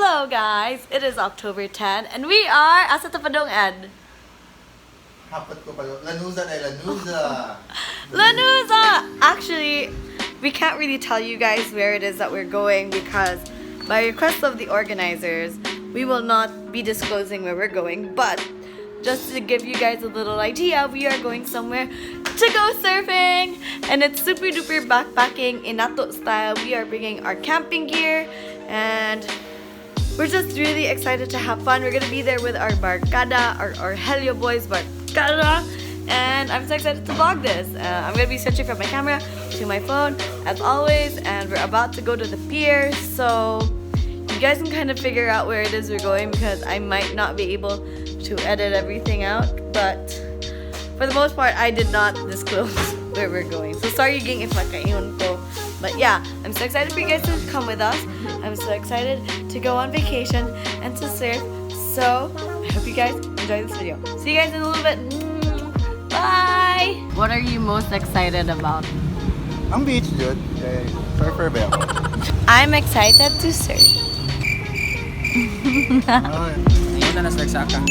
Hello guys, it is October 10 and we are asa ta padung, Ed? Hapot ko pala. Lanuza na Lanuza. Lanuza! Actually, we can't really tell you guys where it is that we're going because by request of the organizers, we will not be disclosing where we're going, but just to give you guys a little idea, we are going somewhere to go surfing, and it's super duper backpacking inato style. We are bringing our camping gear and we're just really excited to have fun. We're gonna be there with our barkada, our Argelio Boys barkada, and I'm so excited to vlog this. I'm gonna be switching from my camera to my phone as always, and we're about to go to the pier, so you guys can kind of figure out where it is we're going because I might not be able to edit everything out, but for the most part, I did not disclose where we're going. So sorry, gang, if makaingon ko. But yeah, I'm so excited for you guys to come with us. I'm so excited to go on vacation and to surf. So I hope you guys enjoy this video. See you guys in a little bit. Bye! What are you most excited about? Ang beach, dude. Eh, surfer ba ako? I'm excited to surf. Ay. Ngayon na nasa Nagsaka.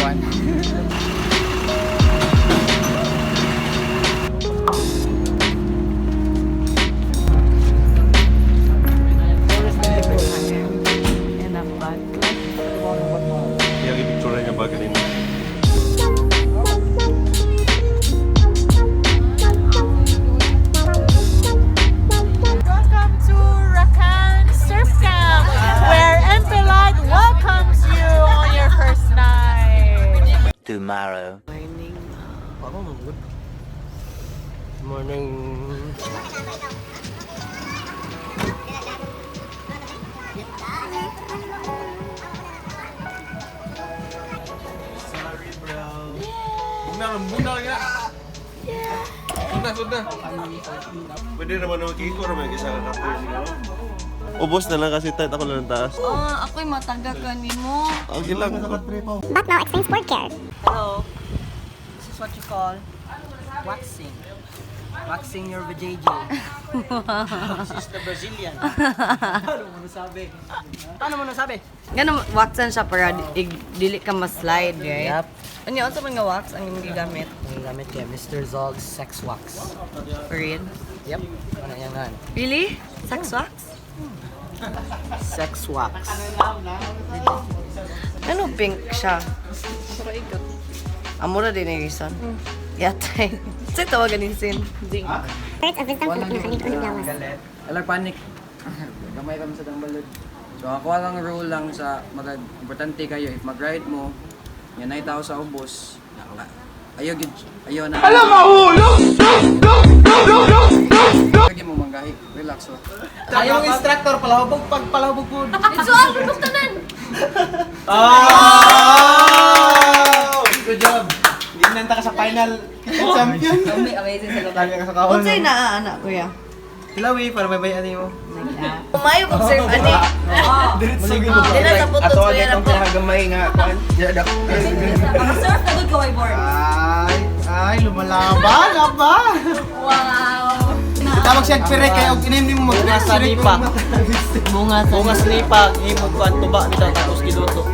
One. In a bag. Yung ipicture niya ba kanina? Welcome to Rakan Surf Camp, where MP Light welcomes you on your first night. Tomorrow. Morning. Good morning. Sorry, bro. Bugna, bugna nga. Sud na, sud na. Pwede naman naman kiko naman isa ka kape siguro. Ubos na lang kasi tight ako lang ng taas. Oh, ako'y mataga ka ni mo. Okay lang. But now explains sport care. Hello. This is what you call Waxing. Waxing your vajayjay. This is the Brazilian. Paano mo nasabi? Paano mo nasabi? Ganun, waxan siya para dili ka ma-slide, right? Yep. Ano yun? Unsa man nga wax ang imong gigamit? Ang gamit kay Mr. Zog's Sex Wax. For real? Yep. Ano yan nga? Really? Sex wax? Sex Wax. Ano pink siya? Amura din ni reason. Yatay. Sa tawagan ni Sin. Zinc. Words of wisdom sa pinakalig ng lawas. Alag panic. Gamay kami sa dambalod. So ako lang rule lang sa magag importante kayo if mag-ride mo, yan ay tao sa ubos. Ayaw gid ayaw na. Alam mahulog. Lagi mo manggahi. Relax oh. Ayaw instructor, palahubog pag palahubog po. It's all tanan! Oh! Good job. Hindi nanta ka sa final champion. Amazing sa Lagi ka sa kaon. Unsay naa anak kuya? Hilawi para may bayan mo. Umayo kog serve ani. Diretso Di na sa putot Ato kuya na itong po. pinakagamay nga kuan. Surf na gud kaway board. Ay, ay lumalaban aba. Wow. Tawag siya pire kay og inim nimo Bunga sa nipa. Bunga sa Bunga sa nipa, himog kuan tuba nito tapos giluto.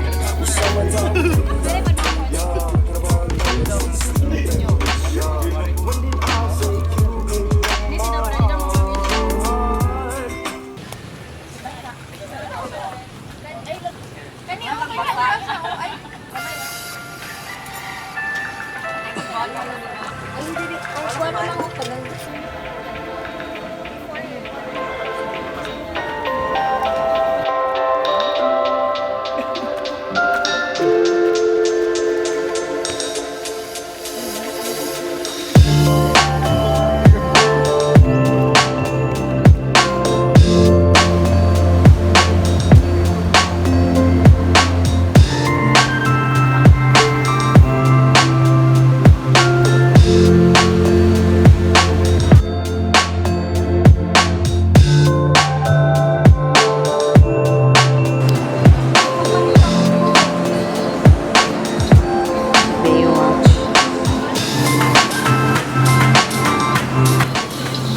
Baywatch.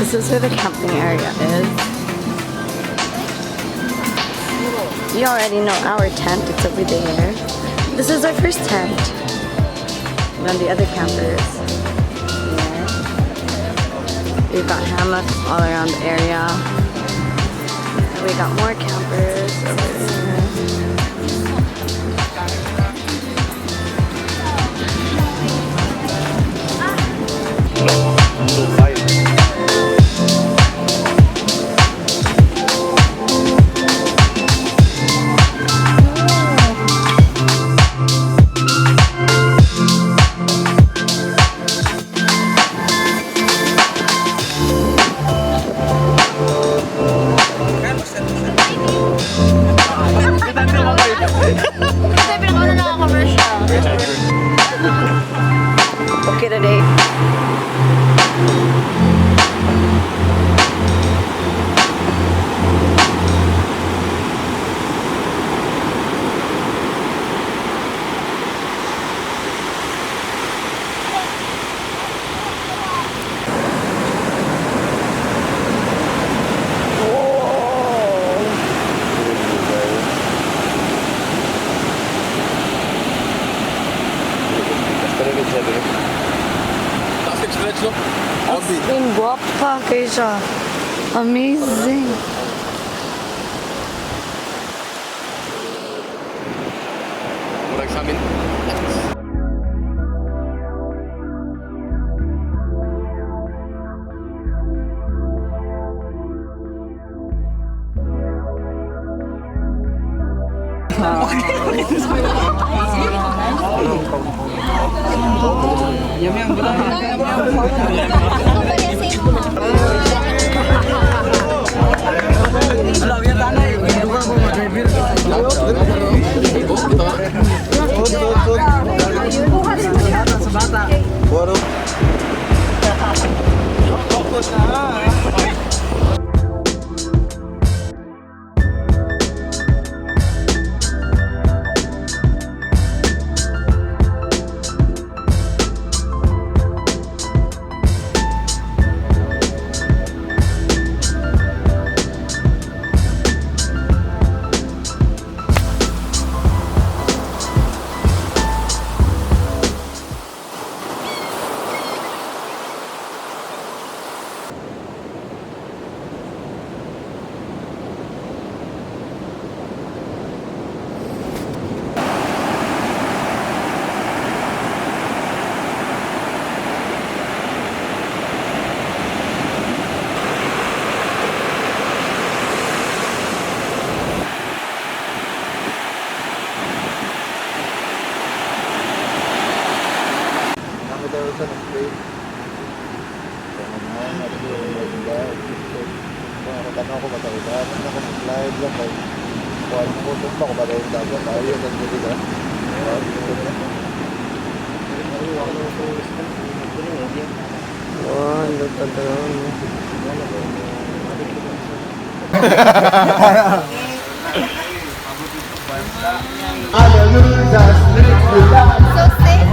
This is where the camping area is. You already know our tent, it's over there. This is our first tent. And then the other campers. There. We've got hammocks all around the area. And we got more campers over there. Kasi pinakauna na ako commercial. Okay today. As in, guwapa kayo siya. Amazing. Murag sa amin. Yum yum, yum yum. Alam, yan tanay. Duga ko mo-driver. Sa bata. Waro. Kami daw sa nag-play. Kung ako matawid, ano ko mag-live lang kay kuan ko tumpa ko ba dagat ayo lang dili ka. Oh, lutan tanawon. So safe.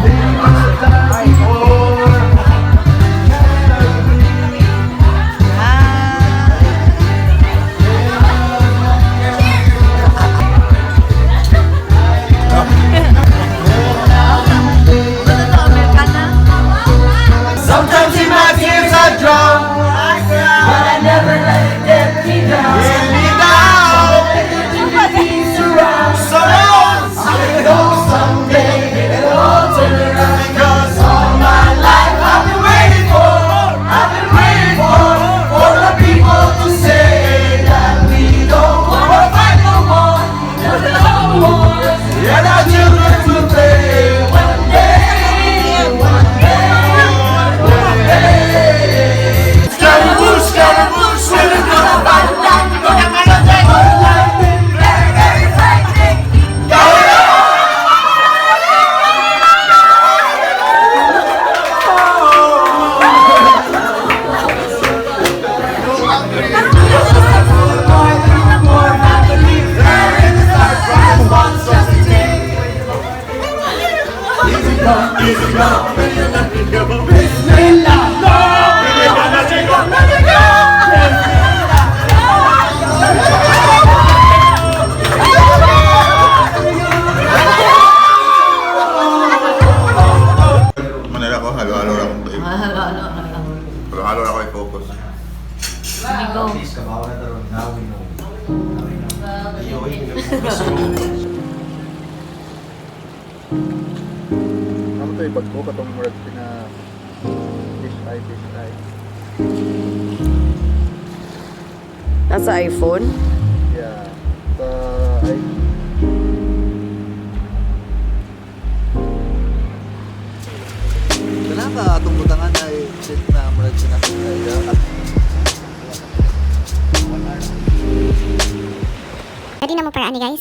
Sometimes in my tears I drown, but I never let it get me down. Get me down. Surrounds. I know someday it'll all turn around because Ano to ibag ko katong murag pina fish eye, fish eye. Nasa iPhone? Yeah. Sa IG. Wala ka atong butangan ay shit na murag pina fish eye. Ready na mo para ani, guys?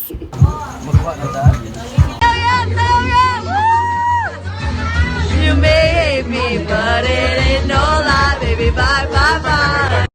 You may hate me, but it ain't no lie, baby. Bye, bye, bye.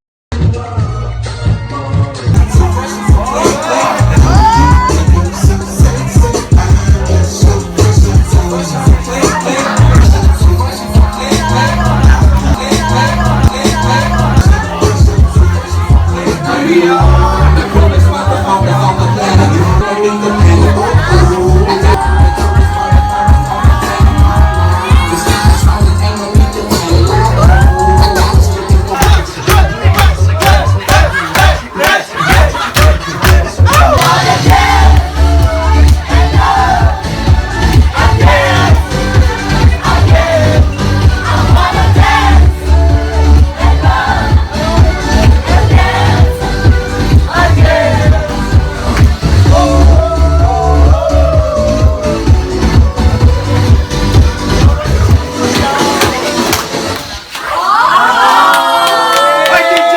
Ay, DJ!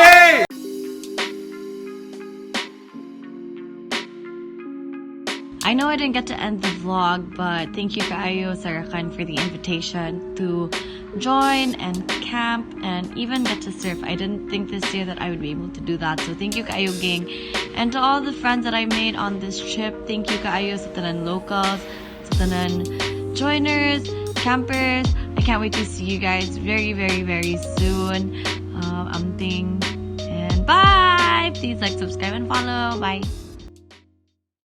I know I didn't get to end the vlog, but thank you kaayo sa Rakan for the invitation to join and camp and even get to surf. I didn't think this year that I would be able to do that. So thank you kaayo, gang. And to all the friends that I made on this trip, thank you kaayo sa tanan locals, sa tanan joiners, campers. I can't wait to see you guys very, very, very soon. Amting and bye! Please like, subscribe, and follow. Bye!